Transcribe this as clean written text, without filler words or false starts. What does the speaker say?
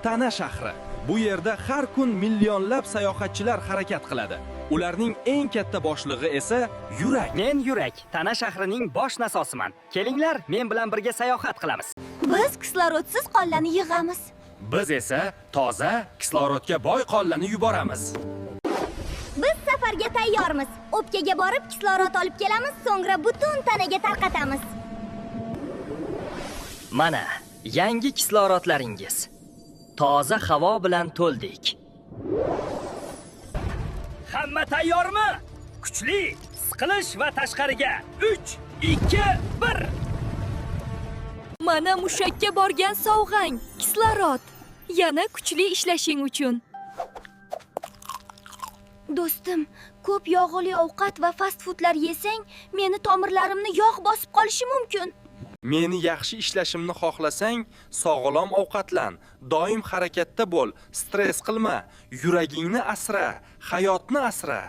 Tana shahri. Bu yerda har kun millionlab sayohatchilar harakat qiladi. Ularning eng katta boshlig'i esa yurak. Men yurak, Tana shahrining bosh nasosiman. Kelinglar, men bilan birga sayohat qilamiz. Biz kislorodsiz qonlarni yig'amiz. Biz esa toza, kislorodga boy qonlarni yuboramiz. Biz safarga tayyormiz. O'pkaga borib kislorod olib kelamiz, so'ngra butun tanaga tarqatamiz. Mana yangi kislorodlaringiz. Toza havo bilan to'ldik. Hamma tayyormi? Kuchli siqilish va tashqariga. 3 2 1. Mana mushakka borgan sovg'ang, kislorod. Yana kuchli ishlashing uchun. Do'stim, ko'p yog'li ovqat va fast foodlar yesang, meni tomirlarimni yog' bosib qolishi mumkin. Meni yaxshi ishlashimni xohlasang, sog'lom ovqatlan, doim harakatda bo'l, stress qilma, yuragingni asra, hayotni asra.